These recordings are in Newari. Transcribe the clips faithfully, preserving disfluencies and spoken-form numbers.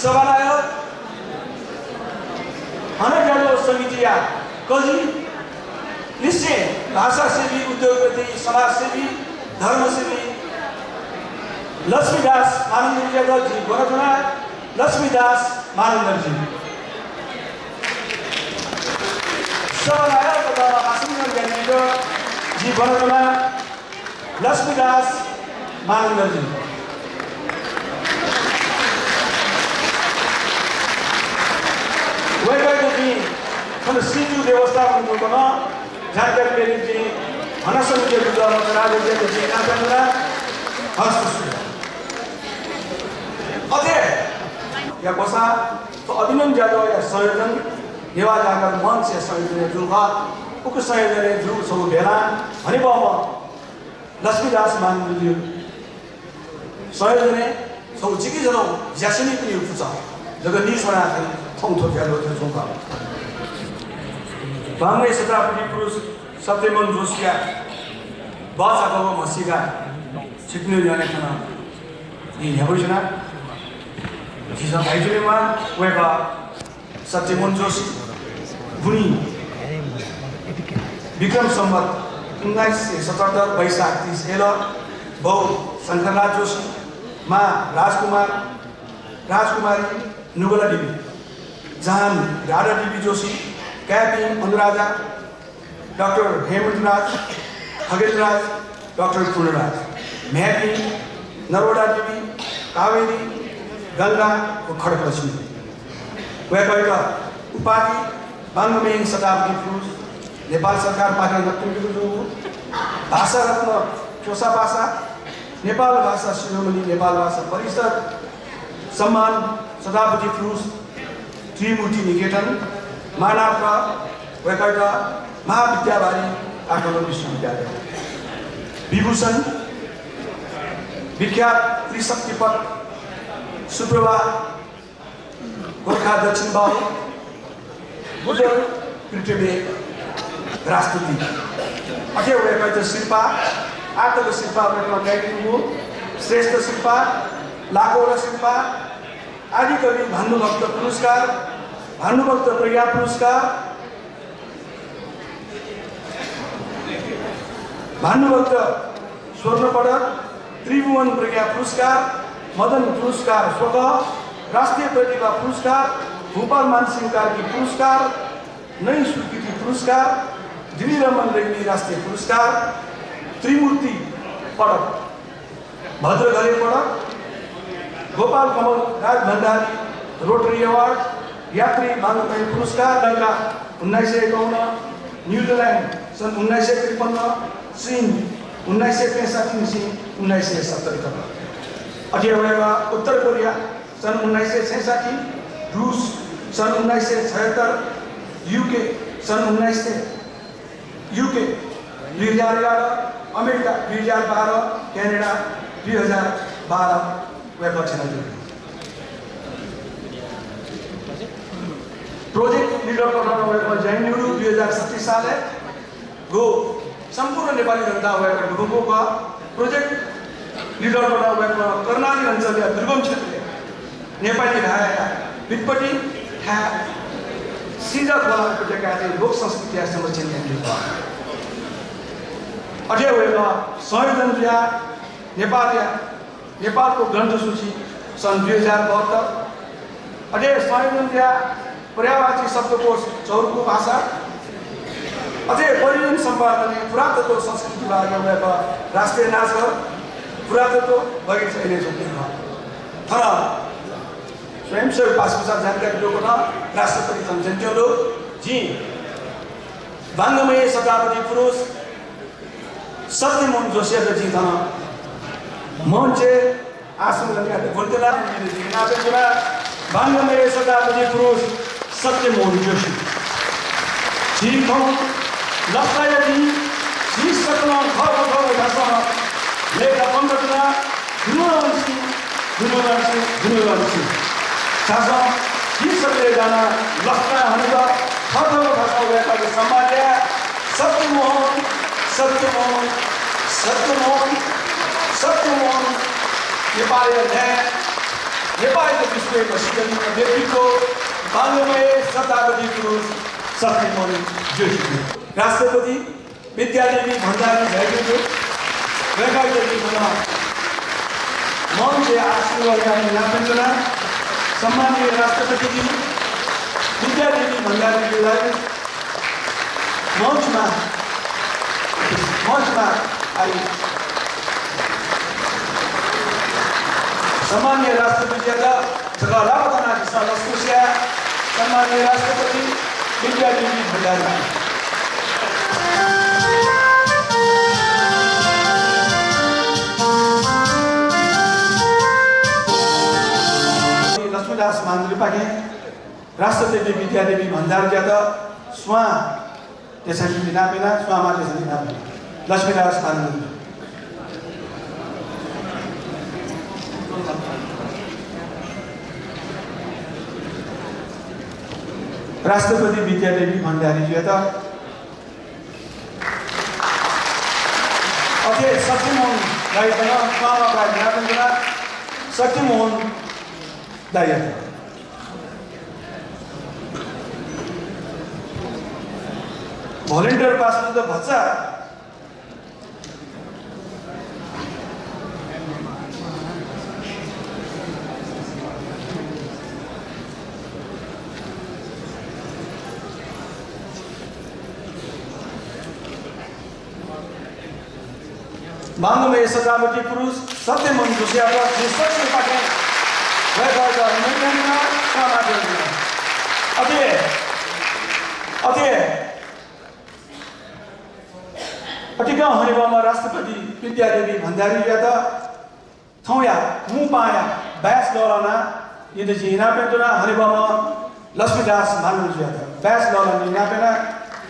सभानायः, हनेज्याझ्वः समितिया कजि, लिसें भाषासेवी, उद्योगपति, समाजसेवी, धर्मसेवी लक्ष्मीदास मानन्धरज्यात जि ब्वनाच्वना। लक्ष्मीदास मानन्धरज्यू। सभानायः तथा आसन ग्रहण यानादीत जि ब्वनाच्वना। लक्ष्मीदास मानन्धरज्यू। वय्कःयात जिं थन सिजु व्यवस्थापन दुकथं जानकारी बियादीत जिं हनेज्याझ्वः समितिया दुजः मञ्च राजज्यूयात जिं इनाप यानाच्वना। हस्त सुभाय्। अथे या ग्वसाः थ्व अभिनन्दन ज्याझ्वःया संयोजन नेवाः जागर मञ्चया संयोजनय् जूगु खः। उगु संयोजनय् जूगु छगू भेलां हनेबहःम्ह लक्ष्मीदास मानन्धरज्यू संयोजनय् छगू जिकिसलं ज्यासनिपिनिगु पुचः जक नीस्वनाः थौं थ्व ज्याझ्वः थ्यंगु खः। वाङ्मय शताब्दी पुरुष सत्यमोहन जोशीया बचाकःगु म्हसीका छिकपिनिगु न्ह्यःने थन जिं न्ह्याबलें च्वना। झीसं धाइच्वनेमाः, वय्कः सत्यमोहन जोशी बुँइ विक्रम सम्वत उन्नाइस सय सतहत्तर वैशाख तीस एल, बौ शंकरराज जोशी, मां राजकुमार, राजकुमारी नुगला देवी, जहान राधा देवी जोशी, काय्पिं अनुराधा, डाक्टर हेमन्तराज, खगेन्द्रराज, डाक्टर पूर्णराज, म्ह्याय्पिं नर्वदा देवी, कावेरी, गंगा व खड्गलक्ष्मी। वय्कःयात उपाधि वाङ्मय शताब्दी पुरुष, नेपाल सरकारपाखें नकतिनि बिज्याःगु भाषा रत्न ख्वसा पासा, नेपाल भाषा शिरोमणि, नेपाल भाषा परिषद सम्मान शताब्दी पुरुष, त्रिमूर्ति निकेतन मानार्थ वय्कःयात महाविद्यावारिधि काठमाडौं विश्वविद्यालय, विभूषण, विख्यात त्रिशक्ति पदक, सुप्रभा, गोर्खा दक्षिण बाहु, गुजर पृथ्वीया राजदूत। अथे वय्कःयात सिरपाः, आःतक सिरपाः वय्कलं काय्कादीगु, श्रेष्ठ सिरपाः, लाकौला सिरपाः, आदिकवि भानुभक्त पुरस्कार, भानुभक्त प्रज्ञा पुरस्कार, भानुभक्त स्वर्ण पदक, त्रिभुवन प्रज्ञा पुरस्कार, मदन पुरस्कार स्वतः, राष्ट्रिय प्रतिभा पुरस्कार, भूपाल मानसिंह कार्की पुरस्कार, नयु स्वीकृति पुरस्कार, दिल्ली रमण रेग्मी राष्ट्रिय पुरस्कार, त्रिमूर्ति पदक, भद्रघरे पदक, गोपाल कमल राजभण्डारी रोटरी अवार्ड, यात्री वाङ्मय पुरस्कार, लंका उन्नाइस सय एकाउन्न, न्युजिल्यान्ड सन् उन्नाइस सय त्रिपन्न, चीन उन्नाइस सय पैंसठ्ठी निसें उन्नाइस सय सत्तरी तक। अथे हे वय्कः उत्तर कोरिया सन् उन्नाइस सय छैसठ्ठी, रूस सन् उन्नाइस सय छयत्तर, युके सन् उन्नाइस सय, युके दुई हजार एघार, अमेरिका दुई हजार बाह्र, क्यानाडा दुई हजार बाह्र वय्कः थ्यनादीगु। प्रोजेक्ट लिडर कथं वय्कलं ज्या यानादीगु दुई हजार सत्तरी सालय् गु सम्पूर्ण नेपाली जनता वय्कः दुगु खः। प्रोजेक्ट लिडर कथं वय्कलं कर्णाली अञ्चलया दुर्गम क्षेत्रय् नेपाली भाय्‌या विपत्ति थाय् सिजा खोला उपत्यकाय् चाहिँ लोक संस्कृतिया संरक्षण यानादीगु खः। अथे हे वय्कः संयोजन जुयाः नेपालया नेपालको ग्रन्थसूची सन् दुई हजार बहत्तर, अथे संयोजन जुयाः पर्यायवाची शब्दकोश चौरको भाषा, अथे पर्यटन सम्पादनय् पुरातत्व संस्कृति विभागया वय्कः राष्ट्रिय नाचघर, पुरातत्व बगैंचा यानाच्वंगु खः। थन स्वयंसेवक पासापिन्सं जानकारी ब्यूगु खः, राष्ट्रपति थन थ्यंकेगु दु। जिं वाङ्मय शताब्दी पुरुष सत्यमोहन जोशीयात जिं थन मञ्चय् आसन ग्रहण यायेत ब्वनेत्यना। वाङ्मय शताब्दी पुरुष सत्यमोहन जोशी। झी थौं लसताया दिं, झी सकलं थःगु थःगु भाषां लय्‌ताः ब्वनेत्यना। दुनुगलंनिसें, दुनुगलंनिसें, दुनुगलंनिसें। झासँ झी सकलें जानाः लसतां हनेत थःथःगु भाषां वय्कःयात सम्मान याये। सत्यमोहन, सत्यमोहन, सत्यमोहन, सत्यमोहन, नेपालया न्याय, नेपालको विश्वमा सिद्धिने व्यक्तित्व बांलामय शताब्दी पुरुष शक्तिमोहन जोशी। राष्ट्रपति विद्यादेवी भण्डारी झाइपिन्त वय्कःयात मन, मञ्चय् आशीर्वाद यानाः नापय् च्वना। सम्माननीय राष्ट्रपतिजी विद्यादेवी भण्डारीज्यूलाई मञ्चमा, मञ्चमा आइ। सम्माननीय राष्ट्रपतिज्यूयात छकः लापा तनादिसँ। लसकुस याये। सम्माननीय राष्ट्रपति विद्यादेवी भण्डारी। लक्ष्मीदास मानन्धरपाखें राष्ट्रपति विद्यादेवी भण्डारीज्यूयात स्वां देछानादीपिं नापय् याना, स्वांमाः देछानादीपिं नापय् याना। लक्ष्मीदास मानन्धर। राष्ट्रपति विद्यादेवी भण्डारीज्यूयात अथे शक्तिमोहन दाइयात स्वांमाः प्राइज नापय् याना, शक्तिमोहन दाइयात। Volunteer पासापिन्त भचा। बांलामय शताब्दी पुरुष शक्तिमोहन जोशीयात झी सकसिपाखें वय्कःयात अभिनन्दन, स्वांमाः। अथे, अथे, अतिकं हनेबहःम्ह राष्ट्रपति विद्यादेवी भण्डारीज्यूयात थौंया मू पाहांया badge लःल्हानादीत जिं इनाप यानाच्वना। हनेबहःम्ह लक्ष्मीदास मानन्धरज्यूयात badge लःल्हानादीत इनाप याना,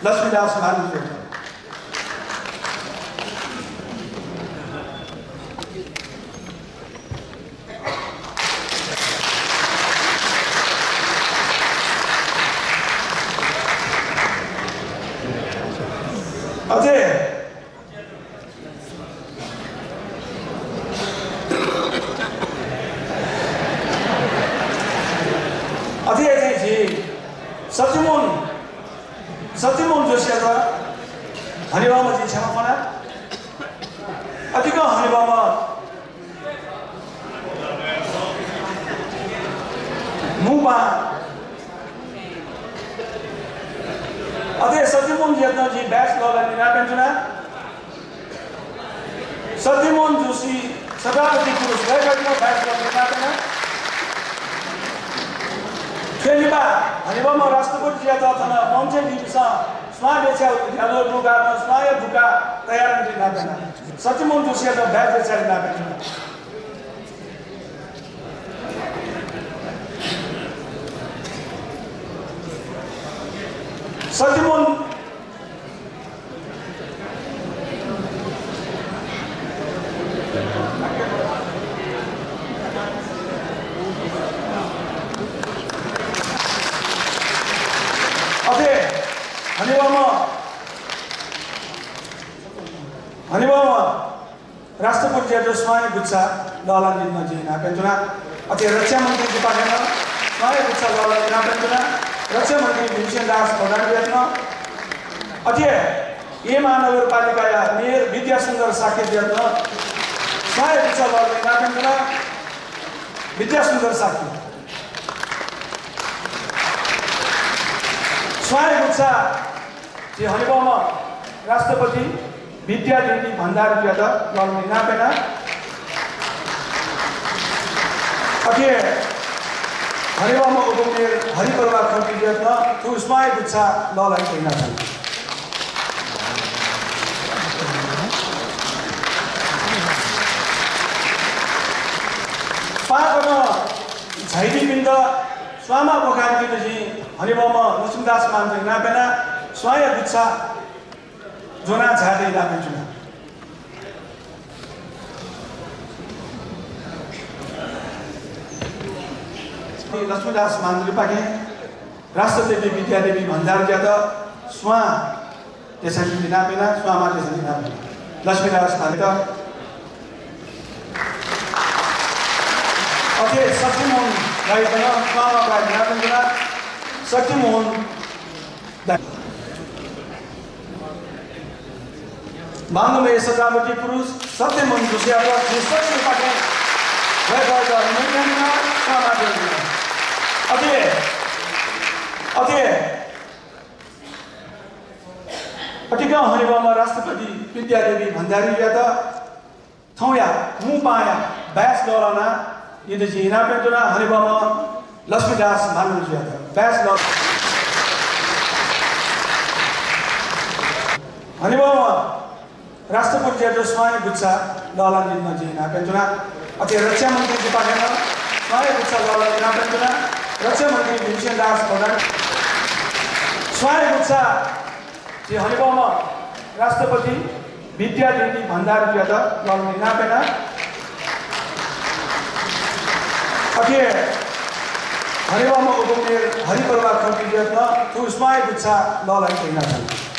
लक्ष्मीदास मानन्धरज्यूयात। अथे अथे चाहिँ झी शक्तिमोहन, शक्तिमोहन जोशीयात हनेबहःम्ह, जिं क्षमा फ्वना। अतिकं हनेबहःम्ह मू पाहां। अथे शक्तिमोहनज्यूयात जिं badge लःल्हानादीत इनाप यानाच्वना। शक्तिमोहन जोशी शताब्दी पुरुष वय्कःयात badge लःल्हानादीत इनाप याना। थ्व लिपा हनेबहःम्ह राष्ट्रपतिज्यूयात थन मञ्चय् नीपिन्सं स्वां देछायेगु ज्याझ्वः दुकाः स्वांया बुका तयार यानादीत इनाप याना। शक्तिमोहन जोशीयात badge देछायेगु इनाप यानाच्वना। शक्तिमोहन, अथे हनेबहःम्ह, हनेबहःम्ह राष्ट्रपतिज्यूयात स्वांया गुच्छा लःल्हानादीत नं जिं इनाप यानाच्वना। अथे रक्षामन्त्रीजुपाखें नं स्वांया गुच्छा लःल्हानादीत इनाप यानाच्वना। रक्षामन्त्री भीमसेन दास प्रधानज्यूयात नं, अथे येँ महानगरपालिकाया मेयर विद्यासुन्दर शाक्यज्यूयात नं स्वांया गुच्छा लःल्हानादीत इनाप यानाच्वना। विद्यासुन्दर शाक्य। स्वांया गुच्छा झी हनेबहःम्ह राष्ट्रपति विद्यादेवी भण्डारीज्यूयात लःल्हानादीत इनाप याना। अथे हनेबहःम्ह उपमेयर हरिप्रभा खड्गीज्यूयात नं थ्व स्वांया गुच्छा लःल्हानादीत इनाप याना। पाकं झाइपिन्त स्वांमाः ब्वखायेत जिं हनेबहःम्ह लक्ष्मीदास मानन्धरयात इनाप याना स्वांया गुच्छा ज्वनाः झायेत इनाप यानाच्वना। लक्ष्मीदास मानन्धरपाखें राष्ट्रपति विद्यादेवी भण्डारीज्यूयात स्वां देछानादीत इनाप याना, स्वांमाः देछानादीत इनाप याना। लक्ष्मीदास मानन्धर। अथे शक्तिमोहन दाइयात नं काममा पाय् न्यायेत च्वना। शक्तिमोहन दाइ। मांगमय् सजावटी पुरुष शक्तिमोहन जोशीयात झी सकसित पाखें वय्कःयात हनेबहःम्ह काममा पाय् न्यायेत च्वना। अथे, अथे अतिकं हनेबहःम्ह राष्ट्रपति विद्यादेवी भण्डारीजुयात थौंया हुंपांया बाय्स लःल्हानाः निदँ जिं इनाप यानाच्वना। हनेबहःम्ह लक्ष्मीदास मानन्धरजुयात बाय्स लः-, हनेबहःम्ह राष्ट्रपतिजुयात स्वांया गुच्छा लःल्हानाः निदँ जिं इनाप यानाच्वना। अथे रक्षा मन्त्रीजुपाखें नं स्वांया गुच्छा लःल्हानाः इनाप यानाच्वना। रक्षा मन्त्री भीमसेन दास प्रधान स्वांया गुच्छा झी हनेबहःम्ह राष्ट्रपति विद्यादेवी भण्डारीजुयात लःल्हानाः इनाप याना। अथे हनेबहःम्ह उपमेयर हरिप्रभा खड्गीजुयात नं थ्व स्वांया गुच्छा लःल्हानाः इनाप याना।